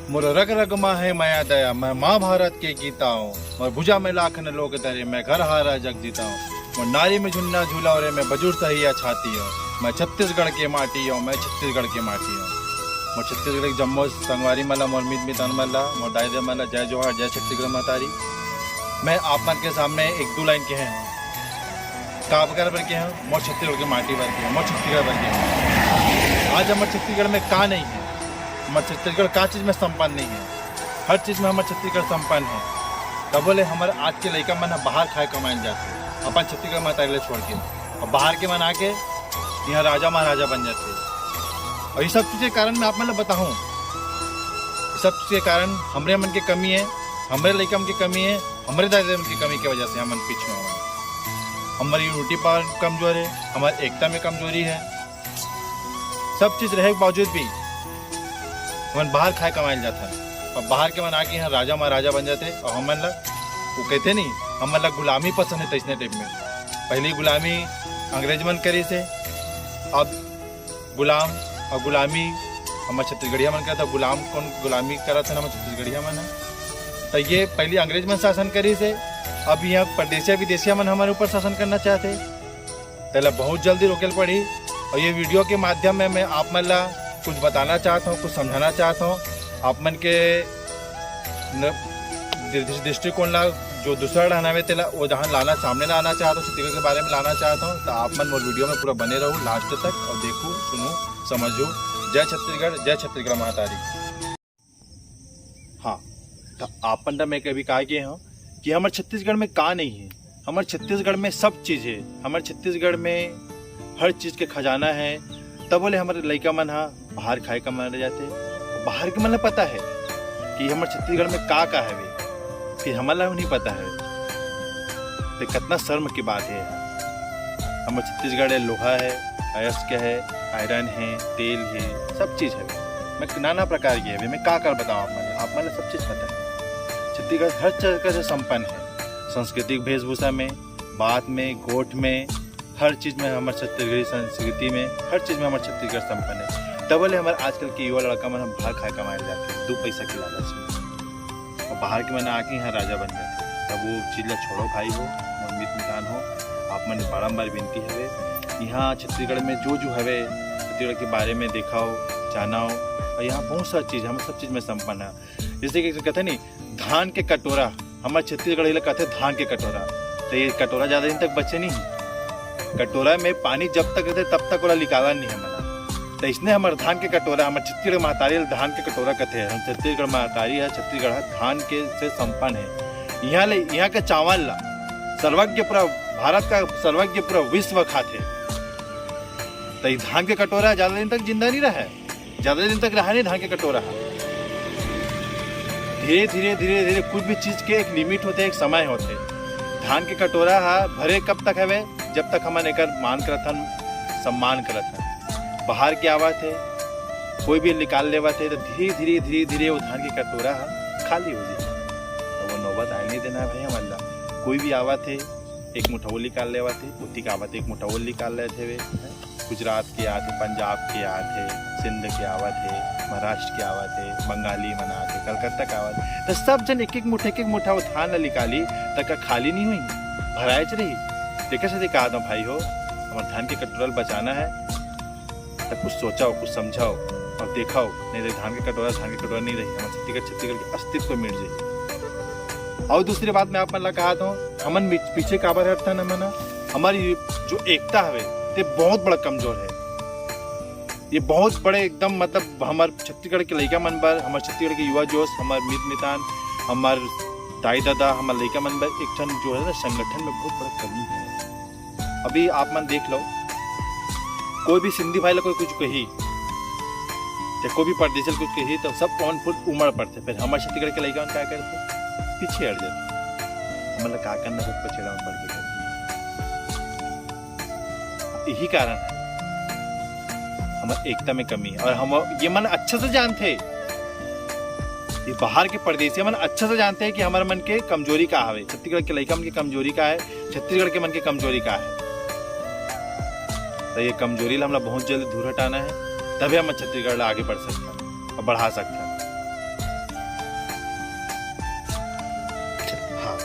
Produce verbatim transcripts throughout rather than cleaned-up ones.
मोर रग रग मा हे मया दया, मैं महाभारत के गीता हूँ। मोर भुजा में लाखन लोक धरे, मैं घर हारा जग जीता हूँ। मोर नारी में झुन्ना झूला रे, मैं बजुर सहिया छाती हूँ। मैं छत्तीसगढ़ के माटी हूँ, मैं छत्तीसगढ़ के माटी हूँ। मोर छत्तीसगढ़ के जम्मो संगवारी मन ला, मोर मीत मितान मन ला, मोर दाई ददा मन ला जय जोहार, जय छत्तीसगढ़ महतारी। मैं आप मन के सामने एक दू लाइन कहे हूँ। काबर बर के हूँ, मोर छत्तीसगढ़ के माटी बर के हूँ, मोर छत्तीसगढ़ बर के हूँ। आज हमर छत्तीसगढ़ में का नहीं है, हमर छत्तीसगढ़ का चीज में संपन्न नहीं है, हर चीज में हमर छत्तीसगढ़ संपन्न है। तबो ले हमर आज के लइका मन ह बाहर खाए कमाए ल जाथे, अपन छत्तीसगढ़ महतारी ल छोड़ के, अउ बाहर के मन आके यहाँ राजा महाराजा बन जाथे। अउ ये सब चीज के कारण मैं आप मन ल बताहूँ, ये सब चीज के कारण हमरे मन के कमी है, हमरे लइका मन के कमी है, हमरे दाई ददा मन के कमी के वजह से हमन पीछू हवन। हमर यूनिटी पावर कमजोर है, हमर एकता में कमजोरी है। सब चीज रहे के बावजूद भी हमन बाहर खाए कमाए ल जाथन, अउ बाहर के मन आके यहाँ राजा महाराजा बन जाथे। अउ हमन ला, वो कहते नहीं, हमन ला गुलामी पसंद है। तैसने टाइप में पहली गुलामी अंग्रेज मन करिस हे, अब गुलाम अउ गुलामी हमर छत्तीसगढ़िया मन करत हे। गुलाम कौन गुलामी करत हे? हमर छत्तीसगढ़िया मन ह। त ये पहली अंग्रेज मन शासन करिस हे, अब यहाँ परदेसिया विदेशिया मन हमर ऊपर शासन करना चाहथे। तेला बहुत जल्दी रोके ल पड़ही। अउ ये वीडियो के माध्यम में मैं आप मन ला कुछ बताना चाहत हूँ, कुछ समझाना चाहत हूँ। आप मन के न-, दृ-, दृष्टिकोण ला जो दूसरा ढंग हवे, तेला वो जहाँ लाना, सामने लाना चाहत हूँ, छत्तीसगढ़ के बारे में लाना चाहत हूँ, तो आप मन मोर वीडियो में पूरा बने रहू लास्ट तक अउ देखू, सुनू, समझू। जय छत्तीसगढ़, जय छत्तीसगढ़ महतारी। हाँ, तो आप मन ला मैं कभी कहा गए हूँ कि हमर छत्तीसगढ़ में का नहीं है। हमर छत्तीसगढ़ में सब चीज है। हमर छत्तीसगढ़ में हर चीज के खजाना है। तब बोले हमर लइका मन हा बाहर खाए कमाए जाथे। बाहर के मन ला पता है कि हमर छत्तीसगढ़ में का का हवे, फिर हमन ला नहीं पता है। तो कितना शर्म की बात है। हमर छत्तीसगढ़ है, लोहा है, अयस्क है, आयरन है, तेल है, सब चीज है। मैं नाना प्रकार के हवे, मैं का कर बताऊँ आप मन ला? आप मन ला सब चीज पता है। छत्तीसगढ़ हर तरह से संपन्न है, सांस्कृतिक वेशभूषा में, बात में, गोठ में, हर चीज में हमर छत्तीसगढ़ी संस्कृति में, हर चीज में हमर छत्तीसगढ़ संपन्न है। तब ले हमर आजकल के युवा लड़का मन हम बाहर खाए कमाए जाथे, दू पैसा के लालच में। अउ बाहर के मन आके यहाँ राजा बन जाथे। तब वो चीज ला छोड़ो भाई हो, मोर मीत मितान हो, आप मन बारंबार विनती हवे। यहाँ छत्तीसगढ़ में जो जो हवे, छत्तीसगढ़ के बारे में देखाओ, जानाओ। अउ यहाँ बहुत सारा चीज, हम सब चीज में संपन्न है। जैसे कि कहते नहीं, धान के कटोरा, हमर छत्तीसगढ़ी ला कहथे धान के कटोरा। तो ये कटोरा ज्यादा दिन तक बचे नहीं। कटोरा में पानी जब तक रहथे, तब तक ओला निकाला नहीं है मना। तो इसने हमर धान के कटोरा, हमर छत्तीसगढ़ महतारी ला धान के कटोरा कहथे। हम छत्तीसगढ़ महतारी है, छत्तीसगढ़ है, धान के से संपन्न है। यहाँ ले, यहाँ के चावल ला सर्वज्ञ पूरा भारत का, सर्वज्ञ पूरा विश्व खाथे। तो ये धान के कटोरा ज्यादा दिन तक जिंदा नहीं रहे। ज्यादा दिन तक रहा नहीं धान के कटोरा हा। धीरे धीरे, धीरे धीरे कुछ भी चीज के एक लिमिट होथे, एक समय होथे। धान के कटोरा हा भरे कब तक हवे? जब तक हमन एकर मान करत हन, सम्मान करत हन। बाहर के आवत हे, कोई भी निकाल लेवत हे, तो धीरे धीरे, धीरे धीरे वो धान के कटोरा हा खाली हो जाथे। तो वो नौबत आए नहीं देना है भाई हमन ला। कोई भी आवत हे, एक मुठा वो निकाल लेवत हे, ओती के आवत हे, एक मुठा वो निकाल लेत हे। गुजरात के आत हे, पंजाब के आत हे, सिंध के आवत हे, महाराष्ट्र के आवत हे, बंगाली मन आत हे, कलकत्ता के आवत हे, तो सब जन एक एक मुठा, एक एक मुठा वो धान ला निकाली, त का खाली नहीं हुई, भराएच रही। तेकर सेती कहा था भाई हो, हमर धान के कटोरा ल बचाना है, तो कुछ सोचाओ, कुछ समझाओ अउ देखाओ, नहीं तो धान के कटोरा धान के कटोरा नहीं रही, हमर छत्तीसगढ़, छत्तीसगढ़ के अस्तित्व मिट जाए। अउ दूसरी बात मैं आप मन ला कहा था, हमन पीछे काबर हटथन, हमन हमारी जो एकता हवे, ते बहुत बड़ा कमजोर है। ये बहुत बड़े एकदम, मतलब, हमर छत्तीसगढ़ के लइका मन बर, हमर छत्तीसगढ़ के युवा जोश, हमर मीत मितान, हमर दाई ददा, हमर लइका मन बर एक ठन जो है ना, संगठन में बहुत बड़ा कमी है। अभी आप मन देख लो, कोई भी सिंधी भाई ला कोई कुछ कही, या कोई भी परदेसी ला कुछ कही, तो सब कौन फुल उमड़ पड़थे। फिर हमर छत्तीसगढ़ के लइका मन का करथे? पीछे हट जाथे। हमन ला का करना, सब पछेड़ा में पड़ के करना। यही कारण है हमर एकता में कमी है। और हम ये मन अच्छा से जानथे, ये बाहर के परदेसी मन अच्छा से जानथे कि हमर मन के कमजोरी का हवे, छत्तीसगढ़ के लइका मन के कमजोरी का है, छत्तीसगढ़ के मन के कमजोरी का है। तो ये कमजोरी ला हमला बहुत जल्दी दूर हटाना है, तभी हम छत्तीसगढ़ ला आगे बढ़ सकथन और बढ़ा सकथन।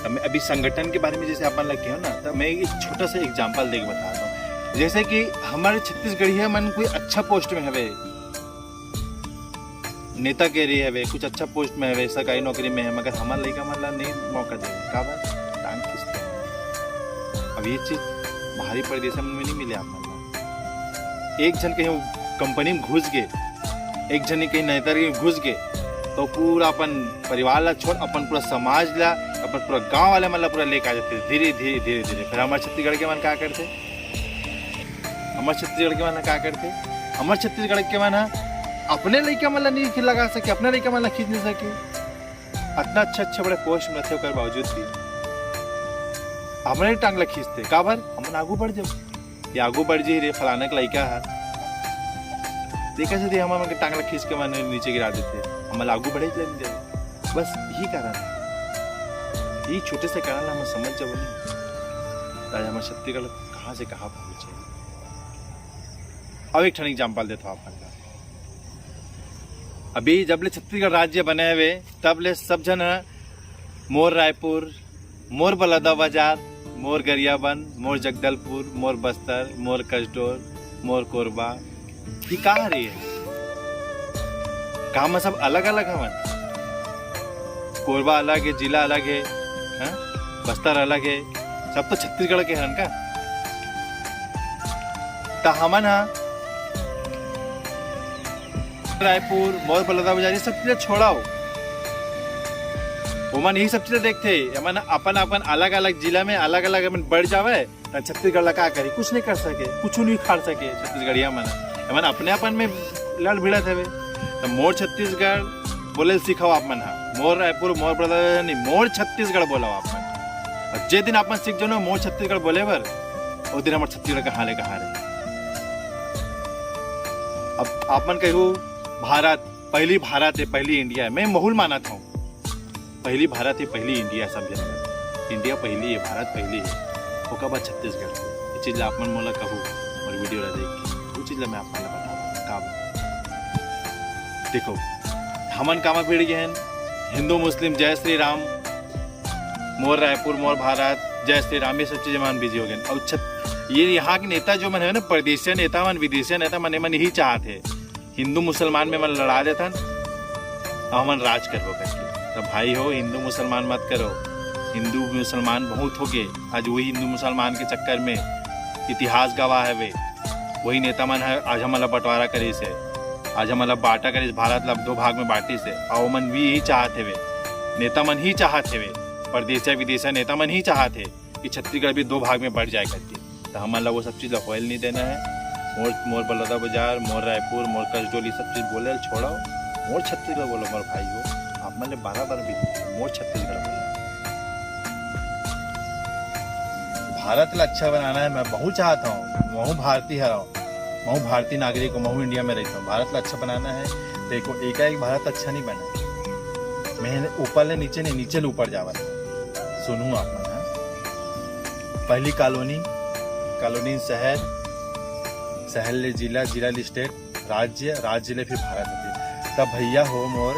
तो मैं अभी संगठन के बारे में जैसे अपन लग गए हो ना, तो मैं एक छोटा सा एग्जांपल दे के बताता हूँ। जैसे कि हमारे छत्तीसगढ़िया मन कोई अच्छा पोस्ट में हवे, नेता के रही हवे, कुछ अच्छा पोस्ट में हवे, सरकारी नौकरी में है, मगर हमारे लइका मन ला नहीं मौका दे। काबर? टांग खींचते हैं। अब ये चीज बाहरी परदेश में नहीं मिले आप मन ला। एक झन कहीं कंपनी में घुस गए, एक झन कहीं नेता के घुस गए, तो पूरा अपन परिवार ला छोड़, अपन पूरा समाज ला, अपन पूरा गांव वाले मन ला पूरा लेके आ जाते धीरे धीरे धीरे धीरे। फिर हमारे छत्तीसगढ़ के मन का करते, हमारे छत्तीसगढ़ के मन का करते, हमारे छत्तीसगढ़ के मन ह अपने लइका मन ला नहीं लगा सके, अपने लइका मन ला खींच नहीं सके। इतना अच्छे अच्छे बड़े पोस्ट में रखे ओकर बावजूद भी हमरे टांग ला खींचते। काबर? हमन आगू बढ़ जाओ, ये आगू बढ़ जाई रे, फलाना के लइका है। देखा से हमन के टांग ला खींच के मन नीचे गिरा देते, हमन ला आगू बढ़े लेने दे। बस यही कारण है, यही छोटे से कारण हम समझ जाओ नहीं, आज हमारे छत्तीसगढ़ कहाँ से कहाँ पहुँचे। अब एक ठन एग्जाम्पल देता हूँ अपन का। अभी जब ले छत्तीसगढ़ राज्य बने हुए, तब ले सब झन ह मोर रायपुर, मोर बलौदा बाजार, मोर गरियाबंद, मोर जगदलपुर, मोर बस्तर, मोर कसडोल, मोर कोरबा, ये का हरे? का हम सब अलग अलग हवन? कोरबा अलग है, जिला अलग है, हाँ? बस्तर अलग है, सब तो छत्तीसगढ़ के हरन का? त हमन हा रायपुर, मोर बलौदा बाजार, ये सब चीजें छोड़ाओ। ओमन यही सब चीजें देखते, हमन अपन अपन अलग अलग जिला में अलग अलग हमन बढ़ जावे, त छत्तीसगढ़ ला का करी? कुछ नहीं कर सके, कुछ नहीं उखाड़ सके छत्तीसगढ़िया मन। हमन अपने अपन में लड़ भिड़त हवे। त मोर छत्तीसगढ़ बोले ल सिखाओ आप मन हा, मोर रायपुर, मोर बलौदा नहीं, मोर छत्तीसगढ़ बोलो आप मन। और जे दिन आप मन सीख जाओ ना मोर छत्तीसगढ़ बोले बर, वो दिन हमार छत्तीसगढ़ कहाँ ले कहाँ रहे। अब आप मन कहू भारत, पहली भारत है, पहली इंडिया है, मैं महू ल मानत हूँ। पहली भारत है, पहली इंडिया, सब जन। इंडिया पहली है, भारत पहली है, ओकर बाद छत्तीसगढ़। ये चीज ला आप मन मोला कहू और वीडियो ला देख के, वो चीज ला मैं आप मन ला बताऊँ का बा। देखो, हमन कामा भिड़ गए हैं, हिंदू मुस्लिम, जय श्री राम, मोर रायपुर, मोर भारत, जय श्री राम, ये सब चीजें मन बिजी हो गए। और छत-, ये यहाँ के नेता जो मन है ना, परदेशिया नेता मन, विदेशिया नेता मन, ये मन यही चाहत है हिंदू मुसलमान में मन लड़ा देथन, अब हमन राज करबो करके। तो भाई हो, हिंदू मुसलमान मत करो, हिंदू मुसलमान बहुत हो गए। आज वही हिंदू मुसलमान के चक्कर में इतिहास गवाह हवे। वही नेता मन है आज हमन ला बंटवारा करिस है, आज हमन ला बांटा करिस, भारत ला दो भाग में बांटिस है। और ओमन भी यही चाहत हवे, नेता मन ही चाहत हवे, परदेशिया विदेशिया नेता मन ही चाहत है कि छत्तीसगढ़ भी दो भाग में बंट जाए करके। तो हमन ला वो सब चीज ला होए ल नहीं देना है। मोर, मोर बलौदा बाजार, मोर रायपुर, मोर कसडोल, ये सब चीज बोले ल छोड़ो। मोर छत्तीसगढ़ बोलो, मोर भाई हो। आप मन ले बारह बार भी मोर छत्तीसगढ़ बोलो। भारत ला अच्छा बनाना है, मैं बहुत चाहता हूँ, महू भारतीय हरव, महू भारतीय नागरिक हूँ, महू इंडिया में रहता हूँ। भारत ला अच्छा बनाना है। देखो, एकाएक भारत अच्छा नहीं बना, मैं ऊपर ले नीचे नहीं, नीचे ले ऊपर जावत। सुनू आप मन, हाँ? पहली कॉलोनी, कॉलोनी शहर, शहर ले जिला, जिला ले स्टेट, राज्य, राज्य ले फिर भारत होथे। तब भैया हो मोर,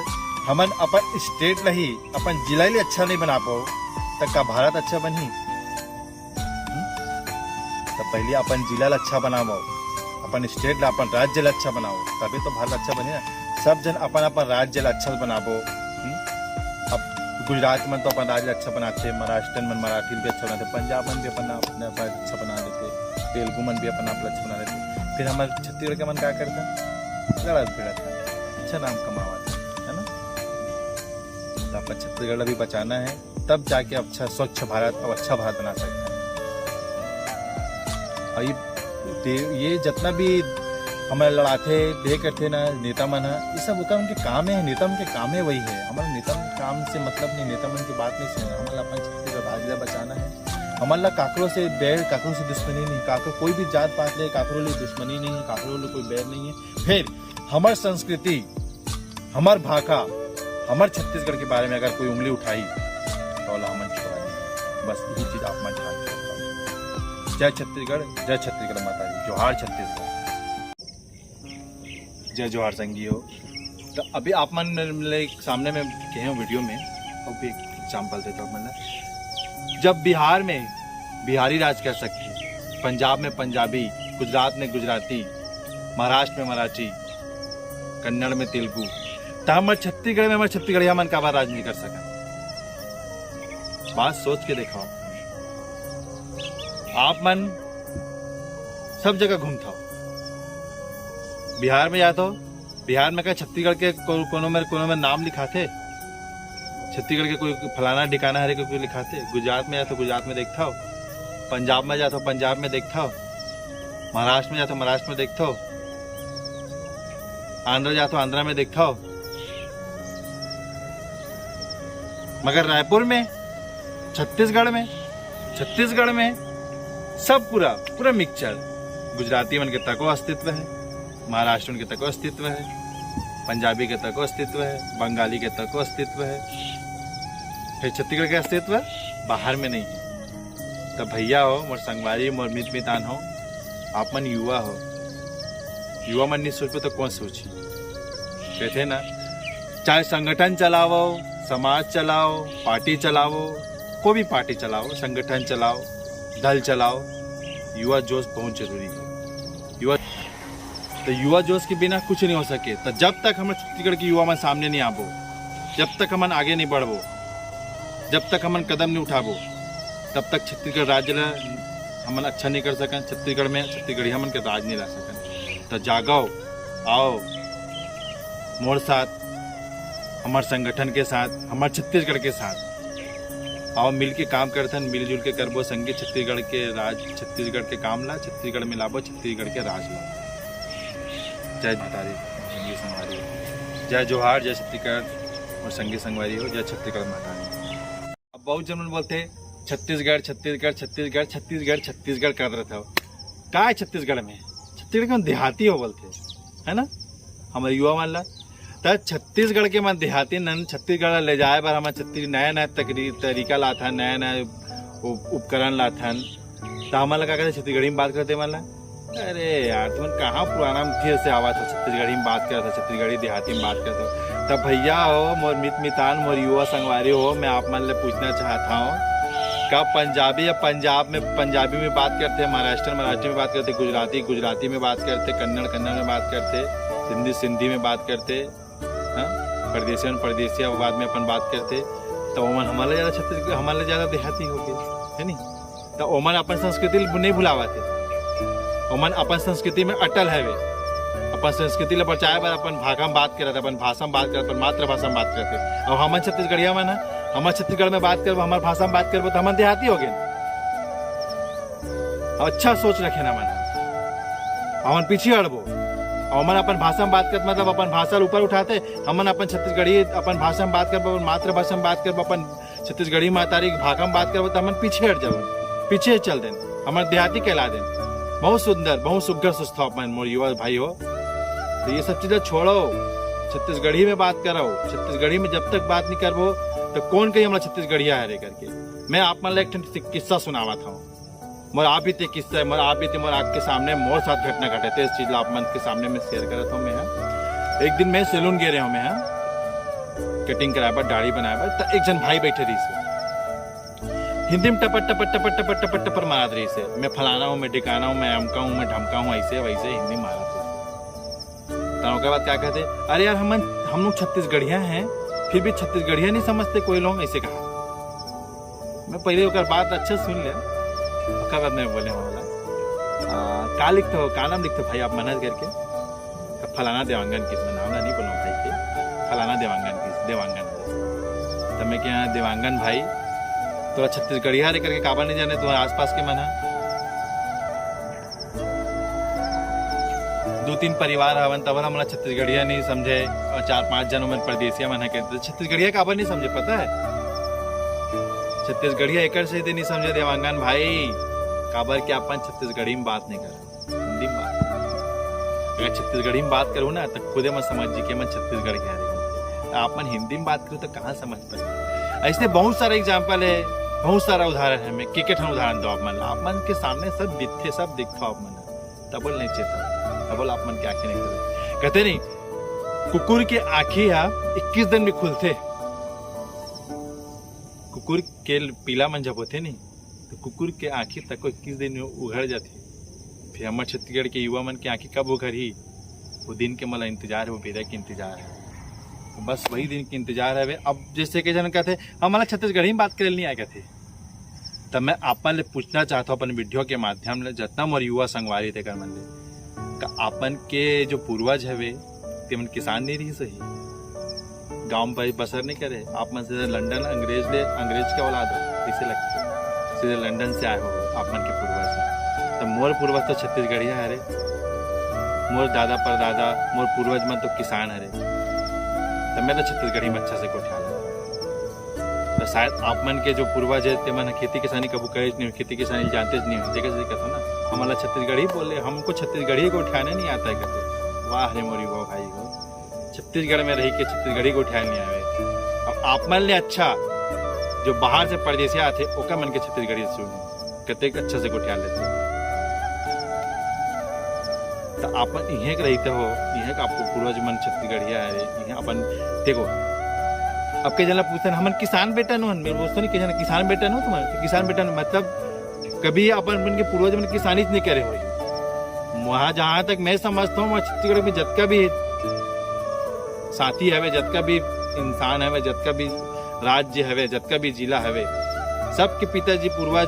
हमन अपन स्टेट ला ही, अपन जिला ले अच्छा नहीं बना पाओ, तब का भारत अच्छा बनही? हम्म? तब पहले अपन जिला ला अच्छा बनाओ, अपन स्टेट ला, अपन राज्य ला अच्छा बनाओ, तभी तो भारत अच्छा बने ना। सब जन अपन अपन राज्य ला अच्छा बनाबो। हम्म? अब गुजरात मन तो अपन राज्य ला अच्छा बनाथे, महाराष्ट्र मन, मराठी भी अच्छा बनाथे, पंजाब मन भी अपन आप, अपन अच्छा बना लेथे, तेलुगु मन भी अपन आप ला अच्छा बना लेथे। फिर हमारे छत्तीसगढ़ के मन का करथे? लड़त भिड़त हे, अच्छा नाम कमावत हे, है ना? तो अपन छत्तीसगढ़ ला भी बचाना है, तब जाके अच्छा स्वच्छ भारत और अच्छा भारत बना सकते हैं। और ये, दे-, ये जितना भी हमारे लड़ाथे, दे करथे ना नेता मन ह, ये सब ओकर उनके काम है, नेता मन के काम है वही है। हमारे नेता मन के काम से मतलब नहीं, नेता मन की बात नहीं सुनना, हमारे अपन छत्तीसगढ़ राज्य ला बचाना है। हमारे ला काकरो से बैर, काकरो से दुश्मनी नहीं, काकरो कोई भी जात पात ले, काकरो ले दुश्मनी नहीं है, काकरो ले कोई बैर नहीं है। फिर हमार संस्कृति, हमार भाखा, हमार छत्तीसगढ़ के बारे में अगर कोई उंगली उठाई, तो ओला हमन छोड़ा नहीं। बस यही चीज आप मन ध्यान रखो। जय छत्तीसगढ़, जय छत्तीसगढ़ माता दी, जोहार छत्तीसगढ़। जय जोहार संगी हो। तो अभी आप मन मेरे, मेरे सामने में कहे हो वीडियो में, अभी एक एग्जाम्पल देता हूँ मैंने। जब बिहार में बिहारी राज कर सकथे, पंजाब में पंजाबी, गुजरात में गुजराती, महाराष्ट्र में मराठी, कन्नड़ में तेलुगु, त हमर छत्तीसगढ़ में हमर छत्तीसगढ़िया मन काबर राज नहीं कर सकन? बात सोच के देखो। आप मन सब जगह घूमथव, बिहार में जाथव, बिहार में का छत्तीसगढ़ के को-, कोनो में, कोनो में नाम लिखाथे? छत्तीसगढ़ के कोई फलाना ठिकाना हरे के कोई लिखाथे? गुजरात में जाथव, गुजरात में देखथव, पंजाब में जाथव, पंजाब में देखथव, महाराष्ट्र में जाथव, महाराष्ट्र में देखथव, आंध्र जाथव, आंध्र में देखथव। मगर रायपुर में, छत्तीसगढ़ में, छत्तीसगढ़ में सब पूरा, पूरा मिक्सचर। गुजराती मन के तको अस्तित्व है, महाराष्ट्र मन के तको अस्तित्व है, पंजाबी के तको अस्तित्व है, बंगाली के तको अस्तित्व है, फिर छत्तीसगढ़ के अस्तित्व बाहर में नहीं है। त भैया हो, मोर संगवारी, मोर मित मितान हो, आप मन युवा हो, युवा मन नहीं सोचबो तो कौन सोची? कहते ना, चाहे संगठन चलाओ, समाज चलाओ, पार्टी चलाओ, कोई भी पार्टी चलाओ, संगठन चलाओ, दल चलाओ, युवा जोश बहुत जरूरी है। युवा, तो युवा जोश के बिना कुछ नहीं हो सके। तो जब तक हमर छत्तीसगढ़ के युवा मन सामने नहीं आबो, जब तक हमन आगे नहीं बढ़बो, जब तक हमन कदम नहीं उठाबो, तब तक छत्तीसगढ़ राज्य ला हमन अच्छा नहीं कर सकन। छत्तीसगढ़ में छत्तीसगढ़िया मन के राज नहीं ला सकन। तो जागो, आओ मोर साथ, हमर संगठन के साथ, हमर छत्तीसगढ़ के साथ आओ, मिल के काम करथन, मिलजुल के करबो संगे छत्तीसगढ़ के राज, छत्तीसगढ़ के काम ला, छत्तीसगढ़ में लाबो, छत्तीसगढ़ के राज ला। जय महतारी, संगी संगवारी हो। जय जोहार, जय छत्तीसगढ़ और संगी संगवारी हो, जय छत्तीसगढ़ महतारी। अब बहुत जन मन बोलथे, "छत्तीसगढ़, छत्तीसगढ़, छत्तीसगढ़, छत्तीसगढ़, छत्तीसगढ़" करत रहथव। का है छत्तीसगढ़ में? छत्तीसगढ़ के देहाती हो बोलथे, है ना? हमर युवा मन ला त छत्तीसगढ़ के मन देहाती नन, छत्तीसगढ़ ला ले जाए बर हमन छत्तीस-, नया नया तकरी-, तरीका लाथन, नया नया उप-, उपकरण लाथन। त हमन ला का कहथे, छत्तीसगढ़ी में बात करथे मन ला? अरे यार, तुमन कहाँ पुराना में फिर से आवत हो, छत्तीसगढ़ी में बात करत हो, छत्तीसगढ़ी देहाती में बात करत हो। त भैया हो, मोर मित मितान, मोर युवा संगवारी हो, मैं आप मन ले पूछना चाहत हूँ, का पंजाबी या पंजाब में, पंजाबी में बात करथे, महाराष्ट्र मराठी में बात करथे, गुजराती गुजराती में बात करथे, कन्नड़ कन्नड़ में बात करथे, सिंधी सिंधी में बात करथे, हाँ? परदेसिया मन परदेसिया बाद में अपन बात करथे, त ओमन हमन ले ज्यादा छत्तीसगढ़, हमन ले ज्यादा देहाती हो गए, है नी? त ओमन अपन संस्कृति ल नहीं भुलावत हे, ओमन अपन संस्कृति में अटल हवे, अपन संस्कृति ल बचाए बर अपन भाखा में बात करत, अपन भाषा में बात करत, अपन मातृभाषा में बात करत हे। अब हमन छत्तीसगढ़िया मन ह, हमर छत्तीसगढ़ में बात करबो, हमर भाषा में बात करबो, त हमन देहाती हो गए। अच्छा सोच रखे ना मन, हमन पीछे हटबो। हमन अपन भाषा में बात करत, मतलब अपन भाषा ल ऊपर उठाते, हमन अपन छत्तीसगढ़ी, अपन भाषा में बात करबो, अपन मातृभाषा में बात करबो, अपन छत्तीसगढ़ी महतारी के भाखा में बात करबो, त हमन पीछे हट जाबो, पीछे चल देन, हमर देहाती कहला देन। बहुत सुंदर, बहुत सुग्घर सोचथव अपन मोर युवा भाई हो। त ये सब चीज ल छोड़ो, छत्तीसगढ़ी में बात करो। छत्तीसगढ़ी में जब तक बात नहीं करबो, त कौन कही हमला छत्तीसगढ़िया हरे करके। मैं आप मन ला एक ठन किस्सा सुनावत हूँ। मोर आप बीते किस्सा है, मोर आप बीते, मोर आँख के सामने मोर साथ घटना घटे थे, इस चीज ला आप मन के सामने में शेयर करत हूँ मैं, हाँ। एक दिन मैं सैलून गे रहे हूँ मैं, हाँ, कटिंग कराए बर, दाढ़ी बनाए बर, त एक जन भाई बैठे रहिस हे। हिंदी में टपर टपर टपर टपर टपर टपर मारत रहिस हे, "मैं फलाना हूँ, मैं ढिकाना हूँ, मैं अमका हूँ, मैं ढमका हूँ", ऐसे वैसे हिंदी मारत रहिस हे। त ओकर बाद क्या कहते, "अरे यार, हम, हम लोग छत्तीसगढ़िया हैं, फिर भी छत्तीसगढ़िया नहीं समझते कोई लोग", ऐसे कहा। मैं पहले ओकर बात अच्छा सुन ले, ओकर बाद मैं बोले वाला, आ, "का लिखते हो, का नाम लिखते हो भाई आप मनहर करके?" त फलाना देवांगन किस, मैं नाम ला नहीं बोलूँ भाई के, फलाना देवांगन किस, देवांगन। त मैं क्या, "देवांगन भाई, तोला छत्तीसगढ़िया रे करके काबर नहीं जाने, तुम्हारे आसपास के मन है?" दू तीन परिवार हवन, तब हमला छत्तीसगढ़िया नहीं समझे, और चार पांच जन उमन परदेसिया मन है, कहते, "छत्तीसगढ़िया काबर नहीं समझे, पता है? छत्तीसगढ़िया एकर से नहीं समझे देवांगन भाई, काबर के अपन छत्तीसगढ़ी में बात नहीं करन, हिंदी में बात करन। अगर छत्तीसगढ़ी में बात करूँ ना, तो खुदे मन समझ जी के मन छत्तीसगढ़ के हरे। तो आप मन हिंदी में बात करूँ, तो कहाँ समझ पाए?" ऐसे बहुत सारा एग्जाम्पल है, बहुत सारा उदाहरण है। मैं के के ठन उदाहरण दो आप मन ला, आप मन के सामने सब दिखथे, सब दिखथो आप मन ला। तबल नहीं चेता, तबल आप मन के आंखें नहीं खुले। कहते नहीं, कुकुर के आंखी हा इक्कीस दिन में खुलथे, कुकुर के पीला मन जब होथे नहीं, तो कुकुर के आँखी तको इक्कीस दिन में उघड़ जाथे। फिर हमर छत्तीसगढ़ के युवा मन के आँखी कब उघरही, वो दिन के मोला इंतजार हे, वो बेरा के इंतजार हे। तो बस वही दिन के इंतजार हवे। अब जैसे कि जन कहते, "हमला छत्तीसगढ़ी में बात करे नहीं आए," कहते, तब मैं आपन ले पूछना चाहता हूँ अपन वीडियो के माध्यम ले, जतना मोर युवा संगवारी तेकर मन ले, का आपन के जो पूर्वज हवे, तेमन किसान नहीं रही सही, गांव में बसर नहीं करे, आप मन से लंदन अंग्रेज ले, अंग्रेज के औलाद हो, कैसे लगते? सीधे लंदन से आए हो आप मन के पूर्वज। तो मोर पूर्वज तो छत्तीसगढ़िया हरे, मोर दादा परदादा, मोर पूर्वज मन तो किसान हरे। तो मैं तो छत्तीसगढ़ी में अच्छा से गोठिया लेता। तो शायद आप मन के जो पूर्वज है, ते मन खेती किसानी कभू करे नहीं, खेती किसानी जानते नहीं हो, जैसे कहता ना, "हमला छत्तीसगढ़ी बोले, हमको छत्तीसगढ़ी गोठियाने नहीं आता है," कहते। वाह रे मोरी वाह भाई हो, छत्तीसगढ़ में रही के छत्तीसगढ़ी गोठियाने नहीं आवे। अब आप मन ले अच्छा जो बाहर से परदेसिया आथे, ओकर मन के छत्तीसगढ़ी सुन, कतेक अच्छा से गोठिया लेथे। तो आप इहें के रहिते हो, इहें के आपको पूर्वज मन छत्तीसगढ़िया है, इहें अपन देखो। अब कई जना पूछते हैं, "हमन किसान बेटा नो हन?" मेरे दोस्तों ने कई जना, "किसान बेटा नो तुम्हारे?" तो किसान बेटा नो मतलब कभी अपन मन के पूर्वज मन किसानी नहीं करे हो। वहाँ जहाँ तक मैं समझता हूँ, वहाँ छत्तीसगढ़ में जतका भी साथी हवे, जतका भी इंसान हवे, जतका भी राज्य हवे, जतका भी जिला हवे, सबके पिताजी पूर्वज,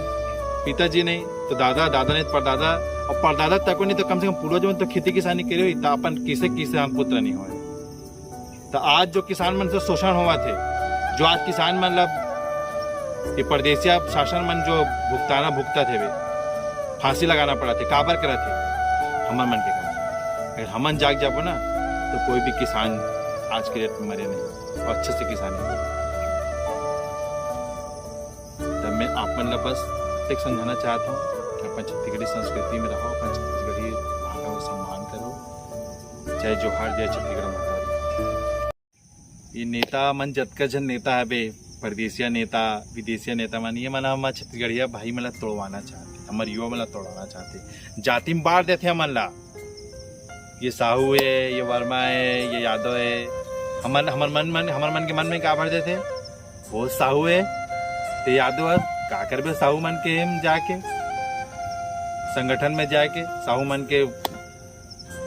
पिताजी नहीं तो दादा, दादा नहीं तो परदादा, और परदादा तको नहीं तो कम से कम पूर्वज मन तो खेती किसानी करे हुई, तो अपन किसे किसान पुत्र नहीं होए। तो आज जो किसान मन से शोषण होवत हे, जो आज किसान मन ला ये परदेसिया शासन मन जो भुगताना भुगतत हेवे, फांसी लगाना पड़त हे, काबर करत हे? हमर मन के कारण। अगर हमन जाग जाबो ना, तो कोई भी किसान आज के डेट में मरे नहीं और अच्छे से किसानी हो। तब मैं आप मन ला बस एक समझाना चाहता हूँ कि अपन छत्तीसगढ़ी संस्कृति में रहो, अपन छत्तीसगढ़ी भाषा को सम्मान करो। जय जोहार, जय छत्तीसगढ़ माता दी। ये नेता मन, जतका झन नेता हवे, परदेसिया नेता, विदेशिया नेता मन, ये मन हमर छत्तीसगढ़िया भाई मन ला तोड़वाना चाहते, हमर युवा मन ला तोड़वाना चाहते, जाति में बांट देथे हमन ला। ये साहू है, ये वर्मा है, ये यादव है। हमन, हमर मन, मन, हमर मन के मन में का भर देथे? वो साहू है, ते यादव है, का करबे साहू मन के हम जाके, संगठन में जाके, साहू मन के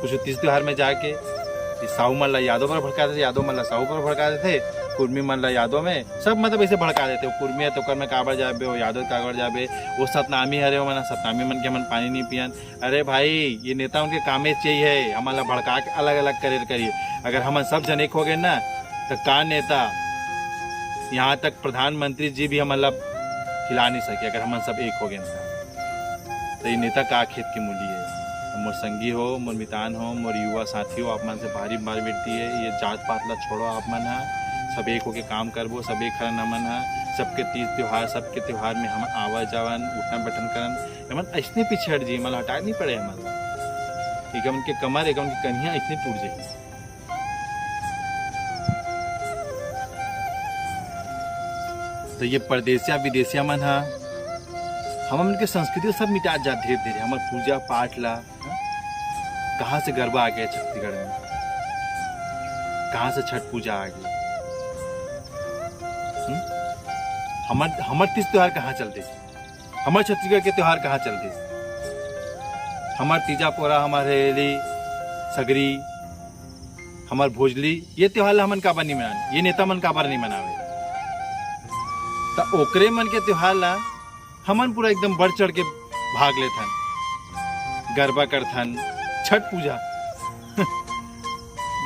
कुछ तीज त्योहार में जाके, ये साहू मन ला यादव पर भड़का देथे, यादव मन ला साहू पर भड़का देथे, कुर्मी मन ला यादव में, सब मतलब ऐसे भड़का देथे। वो कुर्मी है तो ओकर में काबर जाबे, वो यादव काबर जाबे, वो सतनामी हरे, वो मन सतनामी मन के हमन पानी नहीं पियन। अरे भाई, ये नेता मन के कामे चाहिए, हमन ला भड़का के अलग-अलग करे करिए। अगर हमन सब जन एक हो गए ना, तो का नेता, यहाँ तक प्रधानमंत्री जी भी हमन ला हिला नहीं सके, अगर हमन सब एक हो गए ना। तो ये नेता का खेत के मूली है। मोर संगी हो, मोर मितान हो, मोर युवा साथी हो, आप मन से भारी भारी विनती है, ये जात पात ला छोड़ो आप मन हा, सब एक होके काम करबो, सब एक हरन हमन हा, सबके तीज त्योहार, सबके त्योहार में हमन आवा जावन, उठन बैठन करन, हमन ऐसने पीछे हट जाइए, हमन ला हटाए नहीं पड़े हमन ला। एक हमन के कमर, एक हमन के कन्हिया ऐसने टूट जाए। तो ये परदेसिया विदेशिया मन हा, हमन के संस्कृति सब मिटात जात धीरे धीरे, हमर पूजा पाठ ला, हाँ? कहाँ से गरबा आ गया छत्तीसगढ़ में, कहाँ से छठ पूजा आ गई? हम्म? हमर, हमर तीज त्योहार कहाँ चलते? हमर छत्तीसगढ़ के त्योहार कहाँ चलते? हमर तीजा पोरा, हमर हरेली, सगरी, हमर भोजली, ये त्योहार ला हमन काबर नहीं मनान? ये नेता मन काबर नहीं मनावे? त ओकरे मन के त्योहार ला हमन पूरा एकदम बढ़ चढ़ के भाग लेथन, गरबा करथन, छठ पूजा।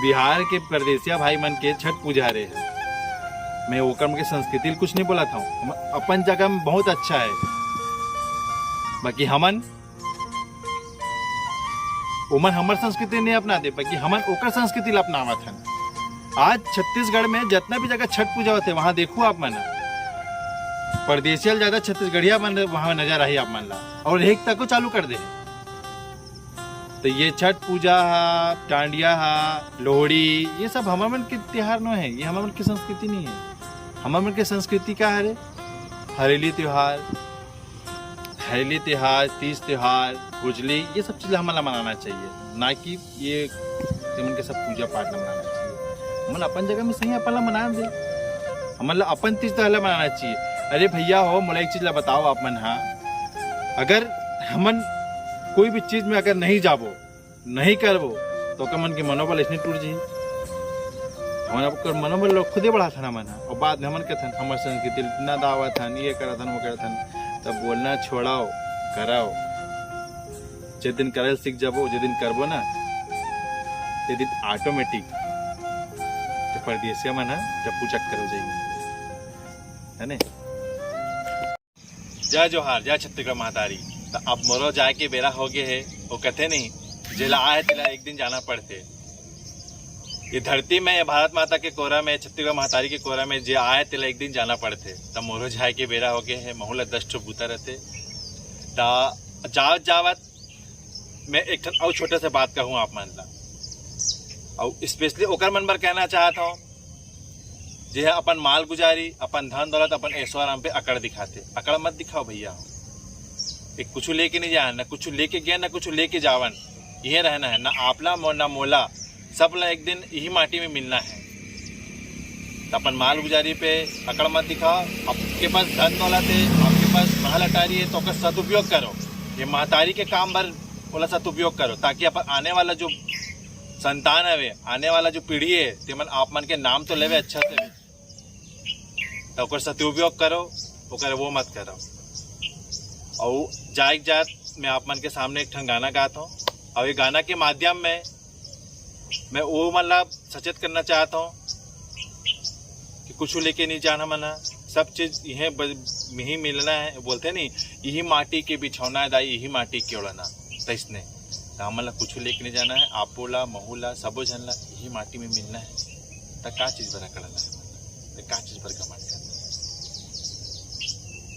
बिहार के परदेसिया भाई मन के छठ पूजा रे, मैं ओकर मन के संस्कृति ल कुछ नहीं बोलत हूँ, हम अपन जगह में बहुत अच्छा है, बाकी हमन ओमन हमर संस्कृति नहीं अपनाते, बाकी हमन ओकर संस्कृति ल अपनावत हन। आज छत्तीसगढ़ में जितना भी जगह छठ पूजा होते, वहां देखो आप मन, परदेसिया ल ज्यादा छत्तीसगढ़िया मन वहां नजर आही आप मन ला, और एक तको चालू कर दे। तो ये छठ पूजा हा, डांडिया हा, लोहड़ी, ये सब हमर मन के त्योहार नो है, ये हमर मन के संस्कृति नहीं है। हमर मन के संस्कृति का है रे? हरेली त्योहार, हरेली त्योहार, तीज त्योहार, भोजली, ये सब चीज हमन ला मनाना चाहिए, ना कि ये, ये मन के सब पूजा पाठ ला मनाना चाहिए। हमन अपन जगह में सही अपन ला मनाना दे, हमन ला अपन तीज त्योहार ला मनाना चाहिए। अरे भैया हो, मोला एक चीज ला बताओ आप मन हा, अगर हमन कोई भी चीज में अगर नहीं जाबो, नहीं करबो, तो ओकर मन के मनोबल इसने टूट जाही। हमन ओकर मनोबल ला खुदे बढ़ाथन हमन हा, और बाद में हमन कहथन, "हमर संस्कृति ला इतना दावत हन, ये करत हन, वो करत हन।" तब बोलना छोड़ाओ, कराओ। जे दिन करे सीख जाबो, जे दिन करबो ना, ते दिन ऑटोमेटिक ते परदेसिया मन हा जब पूजा करो जाइए, है ने? जय जोहार, जय छत्तीसगढ़ महतारी। त अब मोरो जाए के बेरा हो गए है। वो कहते नहीं, "जेला आए तेला एक दिन जाना पड़थे।" ये धरती में, ये भारत माता के कोरा में, छत्तीसगढ़ महतारी के कोरा में जे आए तेला एक दिन जाना पड़थे। त मोरो जाए के बेरा हो गए है, महू ला दस ठो बूता रहते। त जावत जावत मैं एक ठन अउ छोटे से बात कहूँ आप मन ला, अउ स्पेशली ओकर मन बर कहना चाहत हूँ जे ह अपन माल गुजारी, अपन धन दौलत, अपन ऐशो आराम पे अकड़ दिखाथे। अकड़ मत दिखाओ भैया हो। एक कुछ लेके नहीं जाए, ना कुछ लेके गए, ना कुछ लेके जावन। यह रहना है, ना आपला मो-, ना मोला, सब ला एक दिन यही माटी में मिलना है। तो अपन माल गुजारी पे अकड़ मत दिखाओ। आपके पास धन दौलत है, आपके पास महल अटारी है, तो ओकर सदुपयोग करो। ये महतारी के काम बर ओला सदुपयोग करो, ताकि अपन आने वाला जो संतान हवे, आने वाला जो पीढ़ी है, तेमन आप मन के नाम तो लेवे अच्छा से, तो ओकर सदुपयोग करो, ओकर वो मत करो। और जाए के जात मैं आप मन के सामने एक ठन गाना गात हूँ, और ये गाना के माध्यम में मैं वो मन ला सचेत करना चाहत हूँ कि कुछ लेके नहीं जाना मना, सब चीज यही ब-, यही मिलना है, बोलते नहीं, "यही माटी के बिछौना है दाई, यही माटी के ओढ़ना।" तैसने त हमन ला कुछ लेके नहीं जाना है, आपो ला, महू ला, सबो झन ला यही माटी में मिलना है। त का चीज बर अकड़ना है, त का चीज बर घमंड करना है?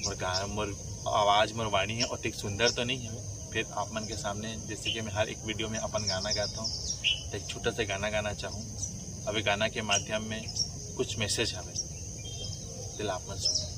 मोर गा-, मोर आवाज, मोर वाणी है, ओतेक सुंदर तो नहीं है, फिर आप मन के सामने, जैसे कि मैं हर एक वीडियो में अपन गाना गाता हूँ, तो एक छोटा सा गाना गाना चाहूँ। अब ये गाना के माध्यम में कुछ मैसेज हवे, दिल आप मन सुनो।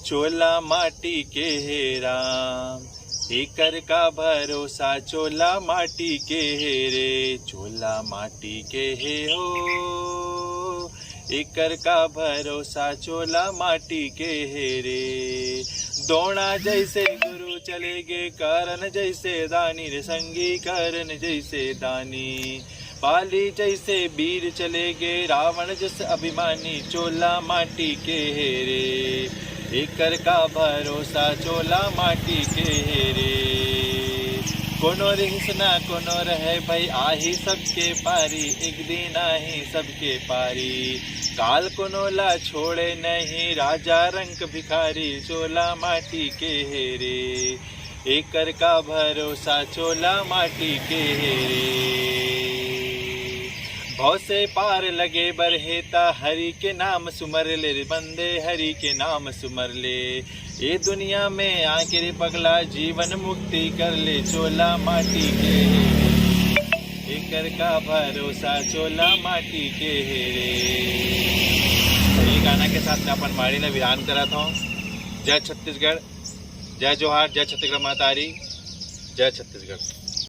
चोला माटी के हे राम, एकर का भरोसा, चोला माटी के हे रे, चोला माटी के हे हो, एकर का भरोसा, चोला माटी के हे रे। द्रोणा जैसे गुरु चले गे, कर्ण जैसे दानी रे संगी, कर्ण जैसे दानी। बाली जैसे वीर चले गे, रावण जैसे अभिमानी, चोला माटी के हे रे। एकर का भरोसा, चोला माटी के हे रे। कोनो रिहिस ना कोनो रहे भाई, आही सबके पारी, एक दिन आही सबके पारी। काल कोनो ला छोड़े नहीं, राजा रंक भिखारी, चोला माटी के हे रे। एकर का भरोसा, चोला माटी के हे रे। भव से पार लगे बर हे ता, हरि के नाम सुमर ले रे बंदे, हरि के नाम सुमर ले। ए दुनिया में आके रे पगला, जीवन मुक्ति कर ले, चोला माटी के हे रे। एकर का भरोसा, चोला माटी के हे रे। ये गाना के साथ मैं अपन वाणी ला विराम करत हूँ। जय छत्तीसगढ़, जय जोहार, जय छत्तीसगढ़ महतारी, जय छत्तीसगढ़।